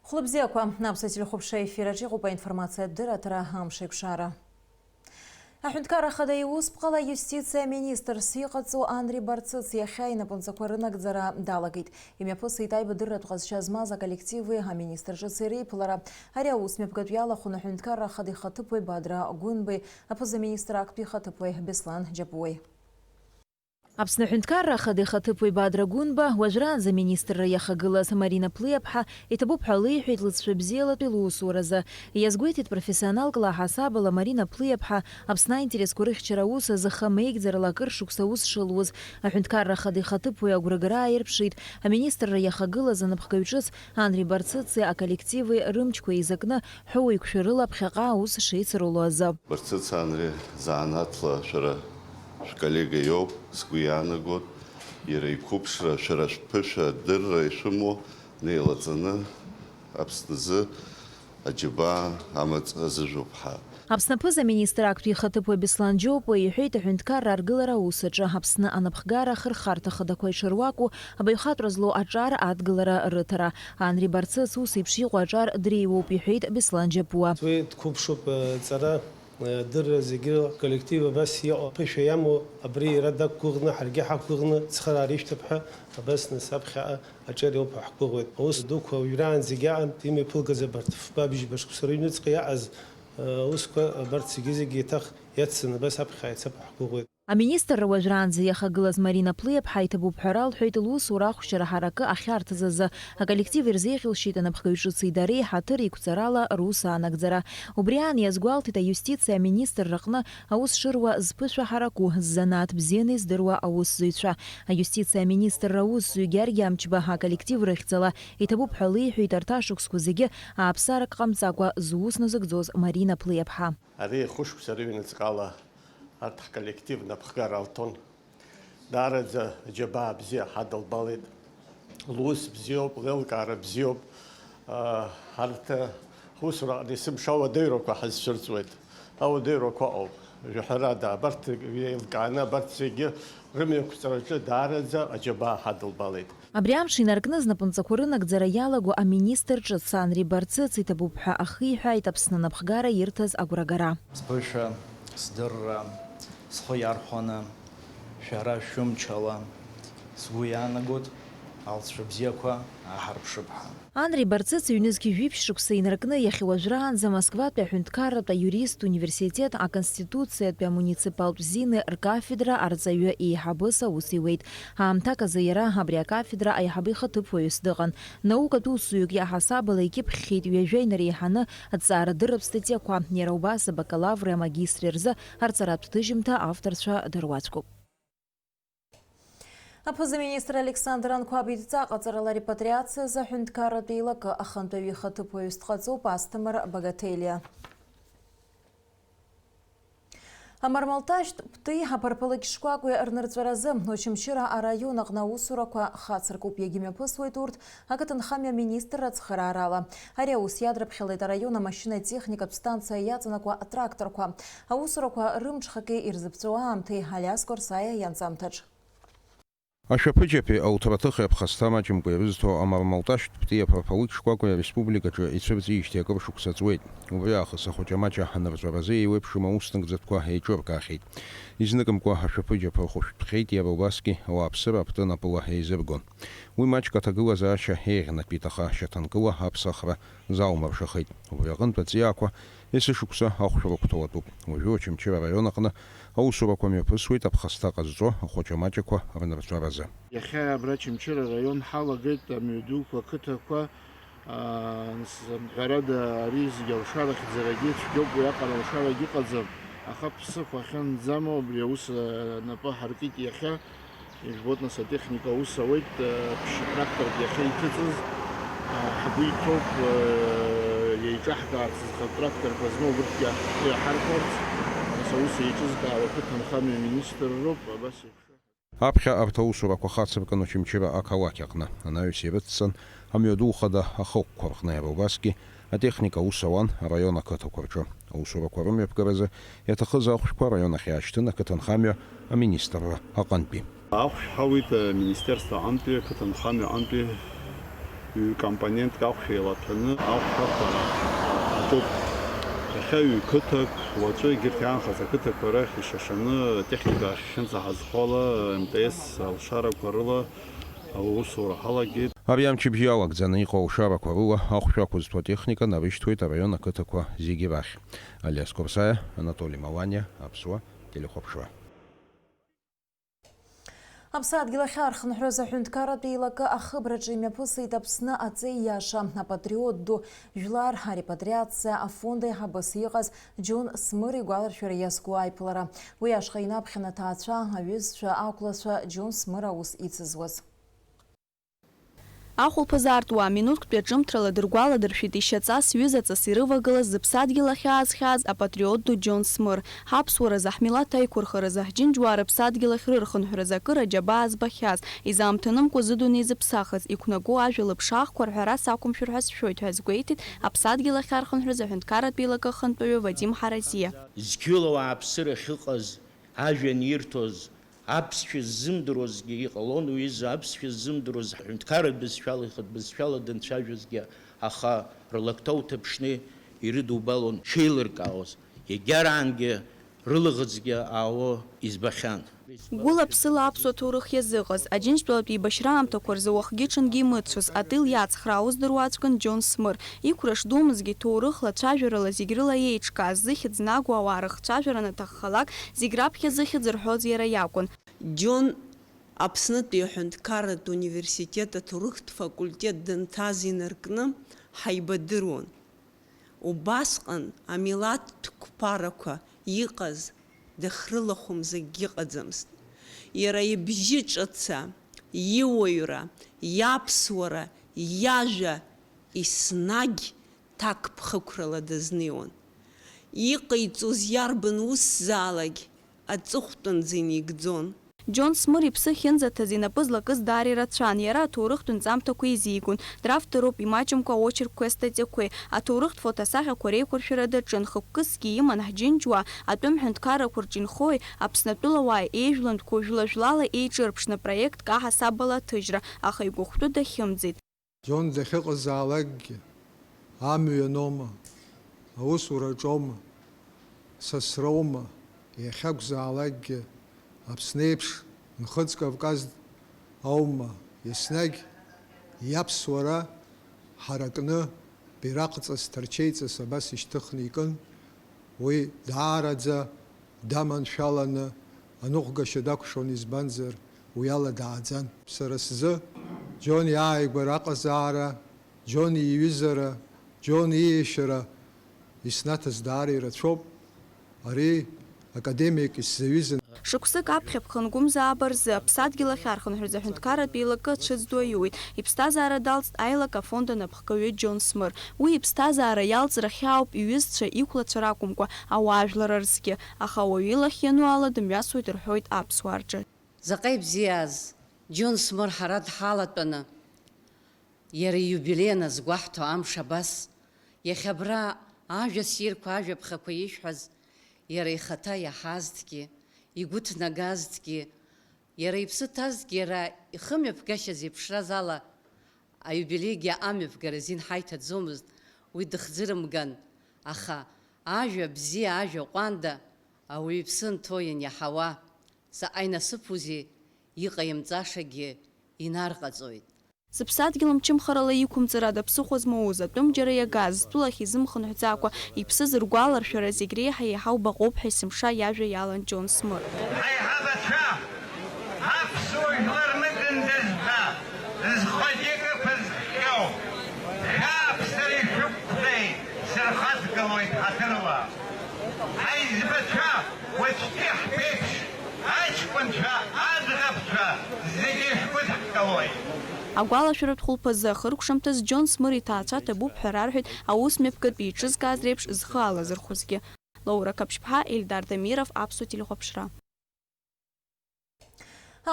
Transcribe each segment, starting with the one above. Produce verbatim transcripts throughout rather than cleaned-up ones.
Хәлыбзиақәа, Аԥсуа телехәаԥшра ефираҿ иҟоуп аинформациатә дырраҭара Амшеиқәшара. Аҳәынҭқарра Ахада иусԥҟала аиустициа аминистрс иҟаҵоу Анри Барцыц иахьа инапынҵақәа рынагӡара далагеит. Имҩаԥысит аибадырратә ҟазшьа змаз аколлективи аминистр ҿыци реиԥылара. Ари аус мҩаԥгатә иалахәын Аҳәынҭқарра Ахада ихаҭыԥуаҩ Бадра Гәынбеи аԥыза-министр актәи ихаҭыԥуаҩ Беслан Џьапуеи. Аԥсны Аҳәынҭқарра Ахада ихаҭыԥуаҩ Бадра Гәынба, уажәраанӡа аминистрра иахагылаз Марина Плиаԥҳа, иҭабуп ҳәа леиҳәеит лыҵшәа бзиалатәи лусуразы. Иазгәеиҭеит профессионалк лаҳасабала Марина Плиаԥҳа, Аԥсны аинтересқәа рыхьчара аус азы хамеигӡарала акыр шықәса аус шылуз. Аҳәынҭқарра Ахада ихаҭыԥуаҩ агәрагара ааирԥшит, аминистрра иахагылаз анапхгаҩ ҿыц Анри Барцыци аколлективи рымчқәа еизакны ҳәоуеиқәшәарыла ԥхьаҟа аус шеицыруло азы. Барцыц Анри, занааҭла шәара шәколлега иоуп, сгәы иаанагоит, иара иқәыԥшра, шәара шәԥышәа, адырра ишәымоу неилаҵаны Аԥсназы аџьабаа амаҵ азыжәуп ҳәа. Аԥсны аԥыза-министр актәи ихаҭыԥуаҩ Беслан Џьопуа иҳәеит, аҳәынҭқарра аргылара аус аҿы Аԥсны анапхгара ахырхарҭа хадақәа ишыруаку абаҩхатәра злоу аҿар адгылара рыҭара. Анри Барцыц ус еиԥш иҟоу аҿар дреиуоуп, иҳәеит Беслан Џьапуа. Уи дқәыԥшуп, э, ҵара, э, дырра зегьы, коллектив абас иҟоу, ԥышәа иамоу, абри иара дақәгәыӷны, ҳаргьы ҳақәгәыӷны, цхыраара ишәҭап ҳәа, абас нас аԥхьаҟа аҿар иоуп ҳәа ҳгәыӷуеит. Аус дуқәа уажәраанӡагьы аан, имҩаԥылгаз абарҭ фба-бжьба шықәса рыҩныҵҟа иаҟаз, э, аусқәа абарҭ зегьы-зегьы еиҭах иацҵаны абас аԥхьаҟа ицап ҳәа ҳгәыӷуеит. Аминистрра уажәраанӡа иахагылаз Марина Плиаԥҳа иҭабуп ҳәа ралҳәеит лусура ахәшьара ҳаракы ахьарҭаз азы. Аколлектив ирзеиӷьалшьеит анапхгаҩ ҿыци дареи ҳаҭыр еиқәҵарала рус аанагӡара. Убри аан иазгәалҭеит аиустициа аминистрра аҟны аус шыруа зԥышәа ҳараку, ззанааҭ бзианы издыруа аусзуҩцәа. Аиустициа аминистрра аусзуҩ Гьаргь Амчба аколлектив рыхьӡала иҭабуп ҳәа леиҳәеит арҭ ашықәсқәа зегьы ааԥсарак ҟамҵакәа зус назыгӡоз Марина Плиаԥҳа. Ари хәышықәса рыҩныҵҟала арҭ ҳколлектив напхгара алҭон. Даараӡа џьабаа бзиа ҳадылбалеит. Лус бзиоуп, леилкаара бзиоуп. Арҭ ҳусураҟны есымша ауадаҩрақәа ҳазцәырҵуеит. Ауадаҩрақәа ыҟоуп. Жәаҳәарада, абарҭ еилкааны, абарҭ зегьы рымҩақәҵараҿы даараӡа аџьабаа ҳадылбалеит. Абри амш инаркны знапынҵақәа рынагӡара иалаго аминистр ҿыц Анри Барцыц иҭабуп ҳәа ахиҳәааит Аԥсны анапхгара ирҭаз агәрагара. Сԥышәа, сдырра, схы иархәаны, шәара шәымчала сгәы иаанагоит, алҵшәа бзиақәа ааҳарԥшып ҳәа. Анри Барцыц ҩнызқь жәиԥшь шықәса инаркны иахьа уажәраанӡа Москватәи аҳәынҭқарратә аиурист университет аконституциатәи амуниципалтә зины ркафедра арҵаҩы еиҳабыс аус иуеит. Аамҭак азы иара абри акафедра аиҳабы ихаҭыԥуаҩыс дыҟан. Наукатә усзуҩык иаҳасабала икьыԥхьхьеит ҩажәа инареиҳаны аҭҵаарадырратә статиақәа. Иара убас абакалаври амагистри рзы арҵаратә ҭыжьымҭа авторцәа дыруаӡәкуп. Аԥыза-министр Александр Анқәаб идҵа аҟаҵарала репатриациазы аҳәынҭқарратә еилакы ахантәаҩы ихаҭыԥуаҩыс дҟаҵоуп Асҭамыр Багателиа. Амармалташьтә Птәи аԥарԥалыкь шкәакәеи рнырҵәаразы Очамчыра араион аҟны аусурақәа хацыркуп, иагьымҩаԥысуеит урҭ ақыҭанхамҩа аминистрра ацхыраарала. Ари аус иадраԥхьалеит араион амашьына-техникатә станциа иаҵанакуа атракторқәа. Аусурақәа рымҽхаки ирзыԥҵәоу аамҭеи Алиас Корсаиа ианҵамҭаҿ. Ашәаԥыџьаԥи ауҭраҭыхи аԥхасҭа маҷымкәа ирызҭо амармалташьтә Птәи аԥарԥалыкь шкәакәеи ареспубликаҿы ицәырҵижьҭеи акыр шықәса ҵуеит. Убри аахыс ахәаҷамаҷа анырҵәаразы еиуеиԥшым аус нагӡатәқәа еиҿыркаахьеит. Изныкымкәа ашәаԥыџьаԥ рхәышәтәхьеит, иара убасгьы ауааԥсыра аптәы напыла еизыргон. Уи маҷк аҭагылазаашьа еиӷьнатәит, аха шьаҭанкыла аԥсахра залмыршахеит. Убри аҟынтә аҵиаақәа есышықәса ахәшә рыгәҭалатәуп. Уажәы Очамчыра араион аҟны аусурақәа мҩаԥысуеит аԥхасҭа ҟазҵо ахәаҷамаҷақәа рнырҵәаразы. Иахьа абра Очамчыра араион ҳалагеит амҩадуқәа, ақыҭақәа, аа, ҳәарада, ари зегьы алшара хьӡарагьы цәгьоуп, уиаҟара алшарагьы ыҟаӡам, аха ԥсыхәа ахьынӡамоу абри аус, аа, напы ҳаркит иахьа. Ижәбоит, нас, атехника аус ауеит, э, ԥшьа тракторк иахьа иҭыҵыз, э, ҳгәы иҭоуп, э, еиҿаҳкаарц зхатә тракторқәа змоу урҭгьы аҳ-, иаҳархәарц, нас, аус еиҿызкаауа ақыҭанхамҩа аминистр роуп, абас еиԥш. Аԥхьа арҭ аусурақәа хацыркын Очамчыра ақалақь аҟны, анаҩс ирыццан амҩаду хада ахықәқәа рҟны, иара убасгьы атехника аус ауан араион ақыҭақәа рҿы. Аусурақәа рымҩаԥгаразы иаҭахыз ахәшәқәа араион ахь иаашьҭын ақыҭанхамҩа аминистрра аҟынтәи. Ахәшә ҳауит аминистерство аҟынтәи, ақыҭанхамҩа аҟынтәи, Ҩ-компонентк ахәшә еилаҭәаны ахәшәқәа ҳаҿуп. Иахьа ҩ-қыҭак, уаҵәы егьырҭ иаанхаз ақыҭақәа рахь ишашаны атехника ахьынӡаҳазхо ала, М Т С алшарақәа рыла аусура ҳалагеит. Ари амчыбжьы иалагӡаны иҟоу алшарақәа рыла ахәшә ақәызҭуа техника нарышьҭуеит араион ақыҭақәа зегьы рахь. Алиас Курсаиа, Анатоли Маланиа, Аԥсуа телехәаԥшра. Аԥсадгьыл ахьаархынҳәраз аҳәынҭқарратә еилакы ахыбраҿы имҩаԥысит Аԥсны аҵеи иаша, апатриот ду, жәлар арепатриациа афонд аиҳабыс иҟаз Џьон Смыр игәаларшәара иазку аиԥылара. Уи ашҟа инаԥхьан аҭаацәа, аҩызцәа, ақәлацәа Џьон Смыр аус ицызуаз. Ахәылԥаз аартуаа минуҭктәи аҿымҭрала дыргәаладыршәеит ишьаҵас, ҩызаҵас ирывагылаз зыԥсадгьыл ахьаазхьааз апатриот ду Џьон Смыр. Ҳаԥсуаразы, ҳмилаҭ аиқәырхаразы, ҳџьынџьуаа рыԥсадгьыл ахь рырхынҳәразы акыр аџьабаа збахьаз, изаамҭанымкәа зыдунеи зыԥсахыз, иқәнаго ажәа лыԥшаахқәа рҳәара сақәымшәар ҳәа сшәоит ҳәа азгәеиҭеит Аԥсадгьыл ахьаархынҳәыз аҳәынҭқарратә еилакы ахантәаҩы Вадим Ҳаразиа. Зқьыла ауааԥсыра ахьыҟаз, ажәҩан ирҭоз, аԥсшәа ззымдыруазгьы иҟалон, уи изы аԥсшәа ззымдыруаз ҳҳәынҭқарратә бызшәала, ихатә бызшәала данцәажәозгьы, аха рлакҭа уҭаԥшны ирыдубалон, шеилыркаауаз, иагьараангьы рылаӷырӡгьы аауа избахьан. Гәыла-ԥсыла аԥсуа ҭоурых иазыҟаз, Аџьынџьтәылатә еибашьра аамҭақәа рзы уахгьы-ҽынгьы имыцәоз, атыл иацхраауа здыруа аӡәкын Џьон Смыр. Иқәра шдумызгьы, ҭоурыхла, цәажәарала зегь рыла еиҿкааз, зыхьӡ нагоу ауаа рыхцәажәара анаҭаххалак, зегь раԥхьа зыхьӡ рҳәоз иара иакәын. Џьон Аԥснытәи аҳәынҭқарратә университет аҭоурыхтә факультет данҭаз инаркны ҳаибадыруан. Убасҟан амилаҭтә қәԥарақәа иҟаз дахьрылахәымз акгьы ыҟаӡамызт. Иара ибжьы ҿаца, иуаҩра, иаԥсуара, иажәа еснагь ҭакԥхықәрала дазнеиуан. Иҟаиҵоз иарбан усзаалак аҵыхәтәанӡа инеигӡон. Џьон Смыр иԥсы ахьынӡаҭаз, инапы злакыз даара ирацәан, иара аҭоурыхтә нҵамҭақәа еизигон, дравторуп, имаҷымкәа аочеркқәеи астатиақәеи, аҭоурыхтә фотосахьақәа реиқәыршәара даҿын, хықәкы зқьи иман ҳџьынџьуаа, атәым ҳәынҭқаррақәа рҿы инхои, Аԥснатәылауааи еижәлантәқәоу жәла-жәлала еиҿырԥшны проектк аҳасабала аҭыжьра, аха игәыхәтәы дахьымӡеит. Џьон дахьыҟазаалакгьы, амҩаноума, аусураҿоума, сасроума, иахьакәзаалакгьы, Аԥсны еиԥш, Нхыҵ Кавказ аума, еснагь иаԥсуара ҳаракны, бираҟҵас, ҭарчеиҵас абас ишьҭыхны икын, уи даараӡа даманшәаланы аныҟәгашьа дақәшәон, избанзар, уи ала дааӡан. Сара сзы Џьон иааигәара аҟазаара, Џьон иҩызара, Џьон ииашьара иснаҭаз даара ирацәоуп. Ари академик исзаҩызан. Шықәсык аԥхьа ԥхынгәымзааба рзы Аԥсадгьыл ахьаархынҳәыз аҳәынҭқарратә еилакы ацәыӡ ду аиуит. Иԥсҭазаара далҵт аилак афонд анапхгаҩы Џьон Смыр. Уи иԥсҭазаара иалҵра хьаауп иҩызцәа, иқәлацәа ракәымкәа, ауаажәлар рзгьы, аха ауаҩы илахь иану ала дымҩасуеит рҳәоит аԥсуаа рҿы. Заҟа ибзиаз Џьон Смыр ҳара дҳалатәаны, иара ииубилеи аназгәаҳҭо амш абас, иахьа абра ажәа ссирқәа, ажәа ԥхақәа ишәҳәаз, иара ихаҭа иаҳазҭгьы, игәы ҭнагазҭгьы, иара иԥсы ҭазҭгьы, иара ихымҩаԥгашьа зеиԥшраз ала, аиубилеигьы амҩаԥгара азин ҳаиҭаӡомызт, уи дыхӡырымган, аха ажәа бзиа, ажәа ҟәанда, ауаҩы иԥсы анҭо ианиаҳауа, заҟа инасыԥузеи, иҟаимҵашагьы инарҟаҵоит. Зыԥсадгьыл мчымхарала иқәымҵыр ада ԥсыхәа змоуз, атәым џьара иагаз, зтәылахь изымхынҳәӡакәа иԥсы зыргәаларшәара зегь реиҳа еиҳау баҟоуп ҳәа есымша иажәа иалан Џьон Смыр. Аиҳабацәа, аԥсуа жәлар мыӡындаз ҳәа зхәыҷык ықәызххьоу, шәааԥсара ишәықәхеит, сырхаҵгылоит ҳаҭырла. Аиҵбацәа, уаҵәтәи ҳԥеиԥш, аҷкәынцәа, аӡӷабцәа, зегьы шәгәыдҳкылоит. Агәалашәаратә хәылԥазы ахыркәшамҭаз Џьон Смыр иҭаацәа ҭабуп ҳәа рарҳәеит аус мҩаԥгатә еиҿызкааз реиԥш зхы алазырхәызгьы. Лаура Қаԥшьԥҳа, Ельдар Дамиров, Аԥсуа телехәаԥшра.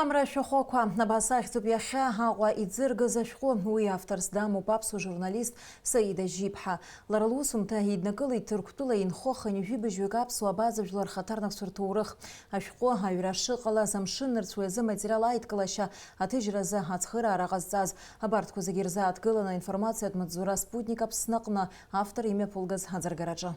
Амра ашәахәақәа, абас ахьӡуп иахьа Аҟәа иӡыргаз ашәҟәы. Уи авторс дамоуп аԥсуа журналист Саида Жьиԥҳа. Лара лусумҭа иднакылеит Ҭырқәтәыла инхо хынҩажәи быжьҩык аԥсуа абаза жәлар рхаҭарнакцәа рҭоурых. Ашәҟәы аҩра шыҟалаз, амшын нырцә уи азы аматериал аидкылашьа аҭыжьразы ацхыраара ҟазҵаз. Абарҭқәа зегьы ирзааҭгыланы аинформациатә маҵзура Спутник Аԥсны аҟны автор имҩаԥылгаз аӡыргараҿы.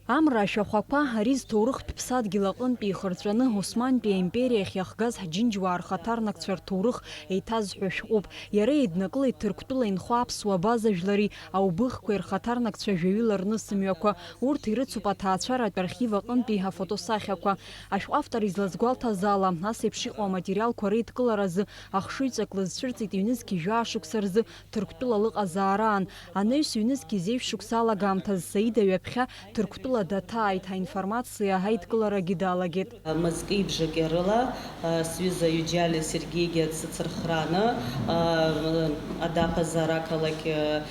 Амра ашәахәақәа, ари зҭоурыхтә ԥсадгьыл аҟынтәи ихырҵәаны Османтәи аимпериа ахь иахгаз ҳџьынџьуаа рхаҭарнакцәа рҭоурых еиҭазҳәо шәҟәуп. Иара иднакылеит Ҭырқәтәыла инхо аԥсуа абаза жәлари аубыхқәеи рхаҭарнакцәа жәаҩыла рнысымҩақәа. Урҭ ирыцуп аҭаацәаратә архив аҟынтәи афотосахьақәа. Ашәҟәы автор излазгәалҭаз ала, ас еиԥш иҟоу аматериалқәа реидкыларазы ахшыҩҵак лызцәырҵит ҩнызқь жәаа шықәса рзы Ҭырқәтәыла лыҟазаараан. Анаҩс ҩнызқь зеижә шықәса алагамҭаз Саида ҩаԥхьа Ҭырқәтәыла даҭааит, аинформациа аидкыларагьы далагеит. Мызкы-ибжаки рыла, сҩыза Иуџьали Сергеигьы дсыцырхрааны, Адаԥазар ақалақь,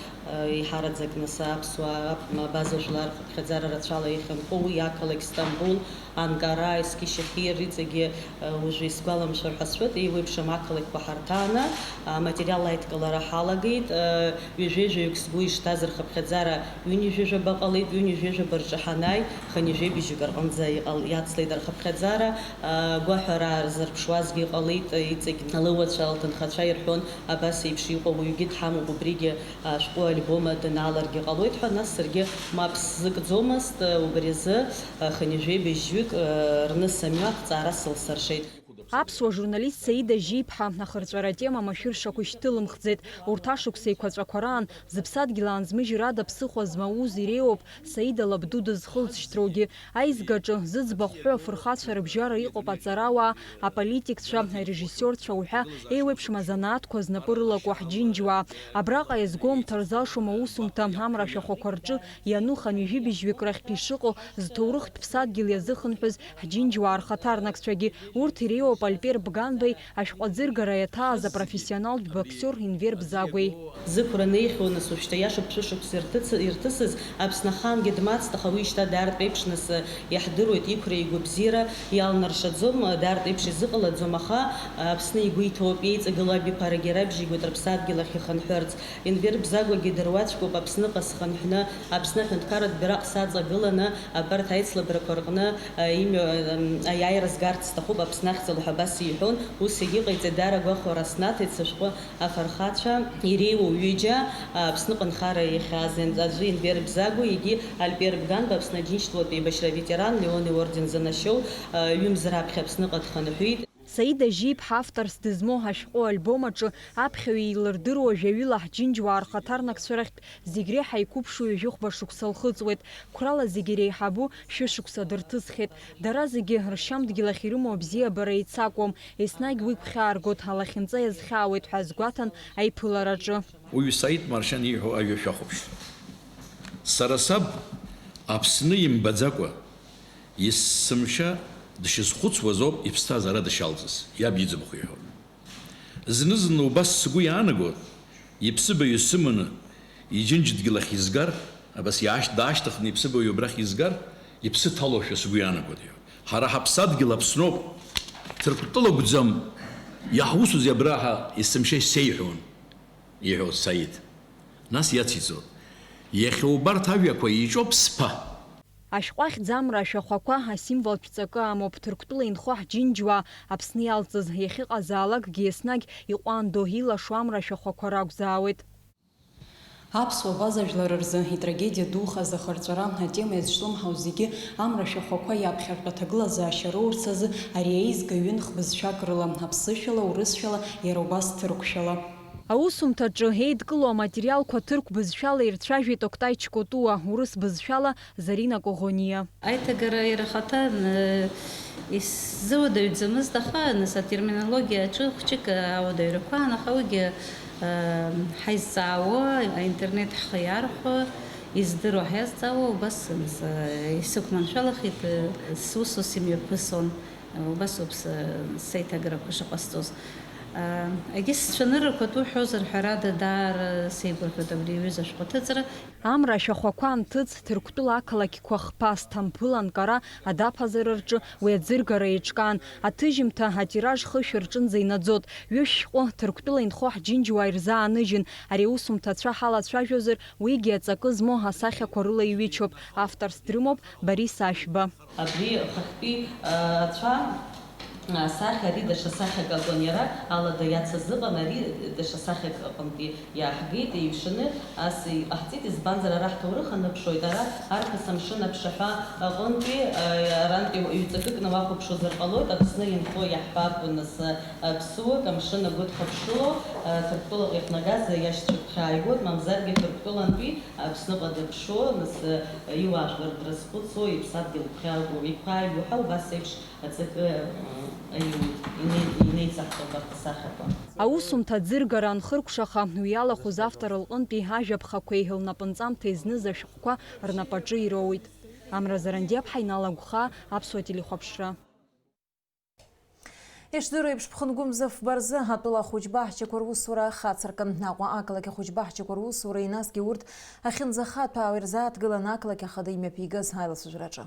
еиҳараӡак нас аԥсуаа, абаза жәлар хыԥхьаӡара рацәала иахьынхо уи ақалақь Сҭамбул, Анкара, Ескишехир, иҵегьы, уажәы исгәаламшәар ҳәа сшәоит, еиуеиԥшым ақалақьқәа ҳарҭааны, аматериал аидкылара ҳалагеит. Ҩажәеи жәаҩык сгәы ишҭаз рхыԥхьаӡара ҩынҩажәи жәаба ҟалеит, ҩынҩажәи жәаба рҿы ҳанааи, хынҩажәи быжьҩык рҟынӡа иҟал-, иацлеит рхыԥхьаӡара. Гәаҳәара рзырԥшуазгьы ҟалеит, иҵегь алыуацәа, лҭынхацәа ирҳәон, абас еиԥш иҟоу уаҩгьы дҳамоуп, убригьы ашәҟәы альбом данааларгьы ҟалоит ҳәа, нас саргьы мап сзыкӡомызт, убри азы хынҩажәи быжьҩык рнысымҩа ақәҵара сылсыршеит. Аԥсуа журналист Саида Жьиԥҳа ахырҵәара атема машәыршақә ишьҭылымхӡеит. Урҭ ашықәс еиқәаҵәақәа раан, зыԥсадгьыл аанзмыжьыр ада ԥсыхәа змауз иреиуоуп Саида лабду дызхылҵшьҭроугьы. Аизгаҿы зыӡбахә ҳәоу афырхацәа рыбжьара иҟоуп аҵарауаа, аполитикцәа, арежиссиорцәа уҳәа еиуеиԥшым азанааҭқәа знапы рылаку ҳџьынџьуаа. Абраҟа иазгәоумҭар залшом аусумҭа амра ашәахәақәа рҿы иану хынҩажәи быжьҩык рахьтә ишыҟоу зҭоурыхтә ԥсадгьыл иазыхынҳәыз ҳџьынџьуаа рхаҭарнакцәагьы. Урҭ иреиуоуп Альпер Бганбеи ашәҟәы аӡыргара иаҭааз апрофессионалтә боксиор Енвер Бзагәеи. Зықәра неихьоу, нас, уажәшьҭа иашоуп шәышықәса ирҭыц-, ирҭысыз, Аԥсны ахаангьы дмацт, аха уи шьҭа дартә еиԥш, нас, иаҳдыруеит иқәра игәабзиара, иалнаршаӡом, дартә еиԥш изыҟалаӡом, аха Аԥсны игәы иҭоуп, иеиҵагылоу абиԥарагьы рабжьеигоит рыԥсадгьыл ахь ихынҳәырц. Енвер Бзагәагьы дыруаӡәкуп Аԥсныҟа схынҳәны, Аԥсны аҳәынҭқарратә бираҟ саҵагыланы, абарҭ аицлабрақәа рҟны, а, имҩа, ам, аиааира згарц сҭахуп, Аԥсны ахьӡала ҳәа абас иҳәон. Ус егьыҟаиҵеит, даара агәахәара снаҭеит сышәҟәы афырхацәа иреиуоу ҩыџьа, а, Аԥсныҟа нхара иахьааз, ен-, аӡәы Енвер Бзагәа, егьи Альпер Бганба, Аԥсны Аџьынџьтәылатә еибашьра аветеран, Леон иорден занашьоу, а, ҩымз раԥхьа Аԥсныҟа дхынҳәит. Саида Жьиԥҳа авторс дызмоу ашәҟәы альбом аҿы аԥхьаҩ еилырдыруа жәаҩыла ҳџьынџьуаа рхаҭарнакцәа рахьтә зегь реиҳа иқәыԥшу ҩажәихәба шықәса лхыҵуеит. Қәрала зегь иреиҳабу шәышықәса дырҭысхьеит. Дара зегьы ршьам дгьыл ахь ирымоу абзиабара еицакуам, еснагь уи гәхьааргоит, алахьынҵа иазхьаауеит ҳәа азгәаҭан аиԥылараҿы. Уаҩы Саид Маршьан ииҳәо ажәа шәахәаԥш. Сара саб Аԥсны имбаӡакәа, есымша дшьазхәыцуаз ауп иԥсҭазаара дышьалҵыз, иаб иӡбахә иҳәон. Зны-зынла убас сгәы иаанаго, иԥсыбаҩ сыманы иџьынџьдгьыл ахь изгар, абас иаашь-, даашьҭыхны иԥсыбаҩ убрахь изгар, иԥсы ҭалошәа сгәы иаанагоит, иҳәон. Ҳара ҳаԥсадгьыл Аԥсноуп, Ҭырқәтәыла акәӡам, иаҳусузеи абра ҳәа есымша исеиҳәон, иҳәон Саид. Нас иациҵон, иахьа убарҭ ажәақәа иҿоуп сԥа. Ашәҟәы ахьӡ Амра ашәахәақәа асимволтә ҵакы амоуп, Ҭырқәтәыла инхо ҳџьынџьуаа Аԥсны иалҵыз, иахьыҟазаалакгьы еснагь иҟәандо, илашо амра ашәахәақәа ракәзаауеит. Аԥсуа абаза жәлар рзы итрагедиа духаз ахырҵәара атема иазҿлымҳау зегьы амра ашәахәақәа иаԥхьартә аҭагылазаашьа роурц азы ари аизга ҩынтә бызшәак рыла, аԥсышәала, урысшәала, иара убас ҭырқәшәала. Аусумҭаҿы еидкылоу аматериалқәа ҭырқә бызшәала ирцәажәеит Октай Чкотуа, урыс бызшәала Зарина Коӷониа. Аиҭагара иара ахаҭа, н-, исзыуадаҩӡамызт, аха, нас, атерминологиа аҿы хәҷык ауадаҩрақәа аан, аха уигьы, э, ҳаизҵаауа, аинтернет ҳхы иархәо, издыруа ҳаизҵаауа, убас, нас, э, исықәманшәалахеит, э, сусус имҩаԥысуан, э, убас ауп с-, сеиҭагарақәа шыҟасҵоз. Егьыс сцәаныррақәа тәы ҳәозар, ҳәарада, даара сеигәырӷьоит абри аҩыза ашәҟәы аҭыҵра. Амра ашәахәақәа анҭыҵ, Ҭырқәтәыла ақалақьқәа хԥа, Сҭампыл, Анкара, адаԥазара рҿы уи аӡыргара еиҿкаан. Аҭыжьымҭа атираж хышә рҿынӡа инаӡоит. Ҩышә шәҟәы Ҭырқәтәыла инхо ҳџьынџьуаа ирзааныжьын. Ари аусумҭа ацәа ҳалацәажәозар, уигьы аҵакы змоу асахьақәа рыла иҩычоуп. Авторс дрымоуп Борис Ашәба. Абри хыхьтәи, а, ацәа, а, асахьа ари даҽа сахьак акәын, иара алада иацыз ыҟан, ари даҽа сахьак аҟынтәи иааҳгеит, еиҩшаны ас иҟаҳҵеит, избанзар, ара ҳҭоурых аныԥшуеит, ара арԥыс амшын аԥшаҳәа аҟынтәи, а, арантәи ҩ-ҵакыкны уахәаԥшуазар ҟалоит, Аԥсны инхо иаҳбап, нас, а, ԥсуак амшын агәыдхаԥшыло, а, Ҭырқәтәылаҟа иахнагаз иашьцәа гәхьааигоит, мамзаргьы Ҭырқәтәылантәи Аԥсныҟа дыԥшуа, нас, иуаажәлар дрызхәыцуа, иԥсадгьыл гәхьаагоу, игәхьааигоу ҳәа убас еиԥш аҵакы, м, аиуеит, инеи-, инеиҵаҳҵоит абарҭ асахьақәа. Аусумҭа аӡыргара анхыркәшаха, уи иалахәыз автор лҟынтәи ажәаԥхақәеи лнапынҵамҭеи зныз ашәҟәқәа рнапаҿы ироуит. Амра Зарандиаԥҳа, Инал Агәхаа, Аԥсуа телехәаԥшра. Ишдыру еиԥш, Ԥхынгәымза фба рзы атәыла ахәыҷбаҳчақәа русура ахацыркын. Аҟәа ақалақь ахәыҷбаҳчақәа русуреи насгьы урҭ ахьынӡахаҭәаауа ирзааҭгылан ақалақь ахада имҩаԥигаз аилацәажәараҿы.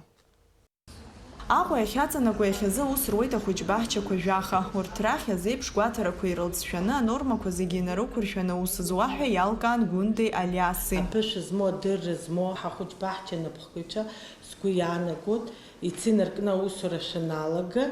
Аҟәа иахьаҵанакуа иахьазы аус руеит ахәыҷбаҳчақәа жәаха. Урҭ рахь азеиԥш гәаҭарақәа ирылҵшәаны, анормақәа зегьы инарықәыршәаны аус зуа ҳәа иалкаан Гәындеи Алиаси. Аԥышәа змоу, адырра змоу ҳахәыҷбаҳча анапхгаҩцәа, сгәы иаанагоит, ицинаркны аусура шаналага,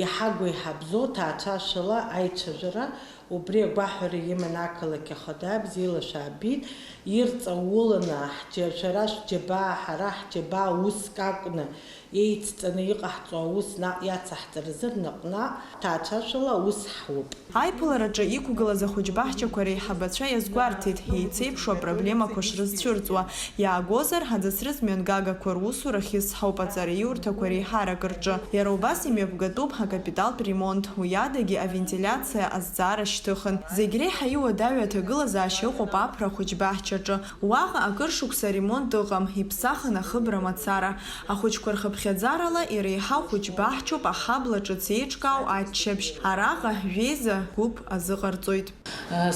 иаҳагу еиҳабзоу ҭаацәашала аицәажәара, убри агәаҳәара иман ақалақь ахада, бзиала шәаабеит, ирҵауланы ҳџьа-, шәара шәџьабаа, ҳара ҳџьабаа уск акәны еицҵаны иҟаҳҵо аус наҟ иацаҳҵаразы рнаҟ-наҟ ҭаацәашала аус ҳуп. Аиԥылараҿы иқәгылаз ахәыҷбаҳчақәа реиҳабацәа иазгәарҭеит, еицеиԥшу апроблемақәа шрызцәырҵуа. Иаагозар, аӡы-сры змҩангагақәа русурахь изҳауп аҵараиурҭақәа реиҳарак рҿы. Иара убас имҩаԥгатәуп акапиталтә ремонт, уи адагьы авентилиациа азҵаара шьҭыхын. Зегь реиҳа иуадаҩу аҭагылазаашьа ыҟоуп Аԥра ахәыҷбаҳчаҿы. Уаҟа акыр шықәса аремонт ыҟам, иԥсахын ахыбра мацара. Ахәыҷқәа рхыԥхьаӡарала иреиҳау хәыҷбаҳчоуп аҳабла ҿыц еиҿкаау аччабжь. Араҟа жәеиза гәыԥ азыҟарҵоит.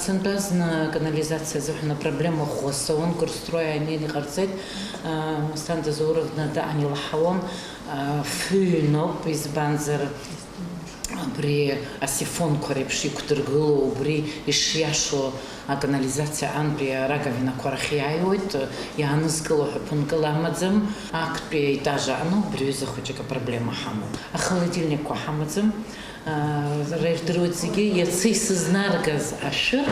Сынтәа зны аканализациа азыҳәан апроблема ӷәӷәа сҵаун, Горстрой ааины иҟарҵеит. Асҭанда Зауровна даан илаҳауан, фыҩноуп, избанзар, абри асифонқәа реиԥш иқәдыргыло, убри ишиашоу аканализациа антәи араковинақәа рахь иааиуеит, иаанызкыло ҳәа ԥынкыла амаӡам, актәи аетаж аҟны убри аҩыза хәыҷык апроблема ҳамоуп. Ахолодильникқәа ҳамаӡам, ара ирдыруеит зегьы, иацы исызнаргаз ашәыр,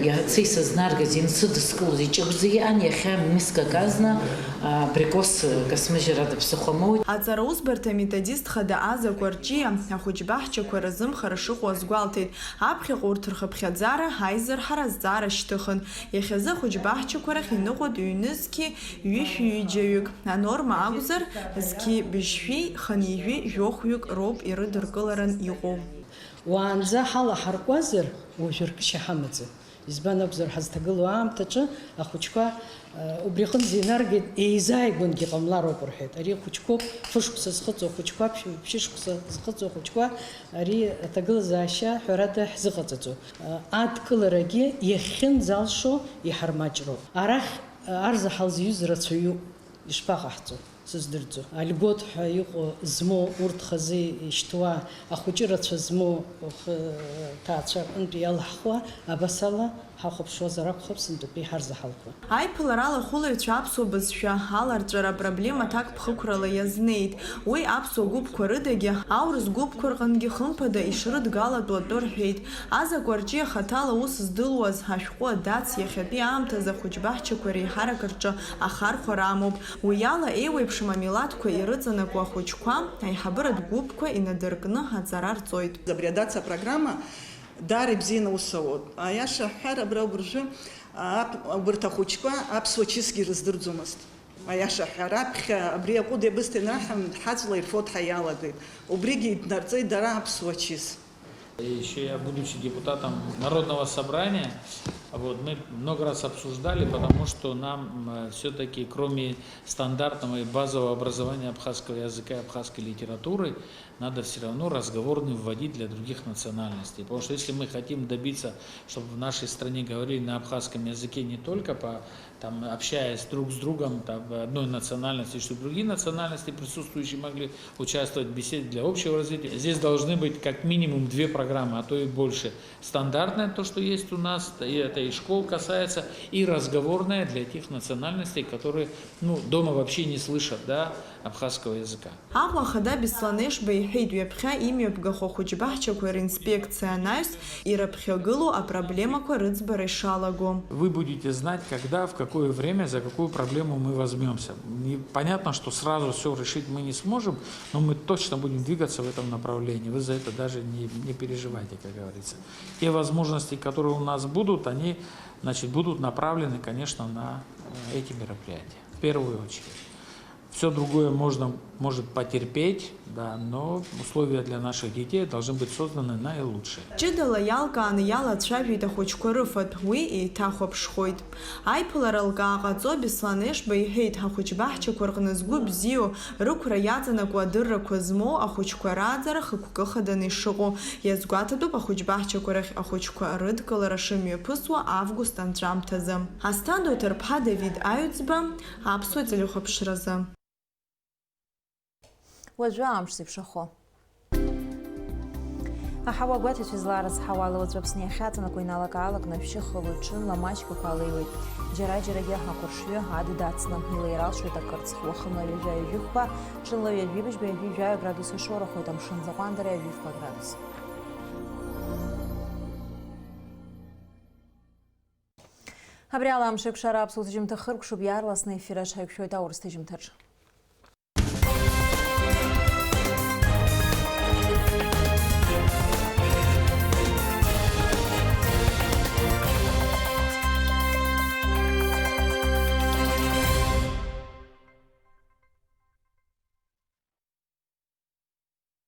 иацы исызнаргаз, инсыдыскылоз иҷыгәӡа иҟан, иахьа мискак азна, абрикос касмыжьра ада ԥсыхәа моуит. Аҵараусбарҭа аметодист хада Аза Кәарҷиа ахәыҷбаҳчақәа разымхара шыҟоу азгәалҭеит. Аԥхьаҟа урҭ рхыԥхьаӡара аизырҳара азҵаара шьҭыхын. Иахьазы ахәыҷбаҳчақәа рахь иныҟәоит ҩнызқьи ҩышәи ҩыџьаҩык, анорма акәзар, зқьи быжьшәи хынҩажәи жәохәҩык роуп ирыдыркыларан иҟоу. Уаанӡа ҳалаҳаркуазар, уажәы ркышьа ҳамаӡам. Избан акәзар, ҳазҭагылоу аамҭаҿы ахәыҷқәа, э, убри аҟынӡа инаргеит, еизааигәангьы ҟамлароуп рҳәеит. Ари хәыҷқәоуп, фышықәса зхыҵуа хәыҷқәа, ԥшь-, ԥшьышықәса зхыҵуа хәыҷқәа, ари аҭагылазаашьа ҳәарада ҳзыҟаҵаӡом. Э, адкыларагьы иахьынӡалшо иҳармаҷроуп. Арахь, э, арзаҳал зҩыз рацәаҩуп, ишԥаҟаҳҵо? Сыздырӡо. Альгот ҳәа иҟоу змоу, урҭ хазы ишьҭуа, ахәыҷы рацәа змоу, хы-, ҭаацәа рҟынтә иалаҳхуа, абасала ҳахәаԥшуазар акәхап, сынтәатәи ҳарзаҳалқәа. Аиԥыларала ахәылаҩцәа аԥсуа бызшәа аларҵәара апроблема аҭакԥхықәрала иазнеит. Уи аԥсуа гәыԥқәа рыдагьы, аурыс гәыԥқәа рҟынгьы хымԥада ишрыдгалатәу атәы рҳәеит. Аза Кәарҷиа хаҭала аус здылуаз ашәҟәы адац иахьатәи аамҭазы ахәыҷбаҳчақәа реиҳарак рҿы ахархәара амоуп. Уи ала еиуеиԥшым амилаҭқәа ирыҵанакуа ахәыҷқәа аиҳабыратә гәыԥқәа инадыркны аҵара рҵоит. Абри адац апрограмма даара ибзианы аус ауеит. Аиаша аҳәар, абра уажәы, а, ап-, убарҭ ахәыҷқәа аԥсуа чысгьы рыздырӡомызт. Аиаша аҳәар, аԥхьа абри аҟәыд иабысҭа ианаҳҳәа, ҳаҵәла ирфо ҳәа иалагеит. Убригьы иднарҵеит дара аԥсуа чыс. Ещё я, будучи депутатом Народного собрания, Вот, мы много раз обсуждали, потому что нам все-таки, кроме стандартного и базового образования абхазского языка и абхазской литературы, надо все равно разговорный вводить для других национальностей. Потому что если мы хотим добиться, чтобы в нашей стране говорили на абхазском языке не только по, там, общаясь друг с другом, там, одной национальности, чтобы другие национальности присутствующие могли участвовать в беседе для общего развития, здесь должны быть как минимум две программы, а то и больше. Стандартное, то, что есть у нас, и это и школ касается, и разговорное для тех национальностей, которые, ну, дома вообще не слышат, да, абхазского языка. Аҟәа ахада Беслан Ешба иҳәеит, ҩаԥхьа имҩаԥгахо ахәыҷбаҳчақәа ринспекциа анаҩс, ираԥхьагылоу апроблемақәа рыӡбара ишалаго. Вы будете знать, когда, в какое время, за какую проблему мы возьмёмся. Не, понятно, что сразу всё решить мы не сможем, но мы точно будем двигаться в этом направлении. Вы за это даже не, не переживайте, как говорится. Те возможности, которые у нас будут, они, значит, будут направлены, конечно, на, э, эти мероприятия, в первую очередь. Всё другое можно, может потерпеть, да, но условия для наших детей должны быть созданы наилучшие. Ҷыдала иалкааны иалацәажәеит ахәыҷқәа рыфатә, уи еиҭахәаԥшхоит. Аиԥылара лкаа ҟаҵо Беслан Ешба иҳәеит, ахәыҷбаҳчақәа рҟны згәы бзиоу, рықәра иаҵанакуа адыррақәа змоу ахәыҷқәа рааӡара хықәкы хаданы ишыҟоу. Иазгәаҭатәуп ахәыҷбаҳчақәа рахь ахәыҷқәа рыдкылара шымҩаԥысуа август анҵәамҭазы. Асҭанда Оҭырԥҳа, Давид Аҩӡба, Аԥсуа телехәаԥшразы. Уажәы амш зеиԥшрахо. Аҳауа гәаҭацәа излаарыцҳауала, уаҵәы Аԥсны иахьаҵанакуа иналак-аалакны ашәшьы хылоит, ҽынла маҷқәак алеиуеит. Џьара-џьарагьы ахәыршҩы адыд ацны илеиралшоит акырцх, уахынла ҩажәа-ҩажәихәба, ҽынла ҩажәибжьба-ҩажәижәаҩа градус ишоурахоит, амшын заҟәандара ҩажәифба градус. Абри ала амш еиқәшара аԥсуа ҭыжьымҭа хыркәшоуп, иаарласны ефир аҿы ҳаиқәшәоит аурыс ҭыжьымҭаҿ.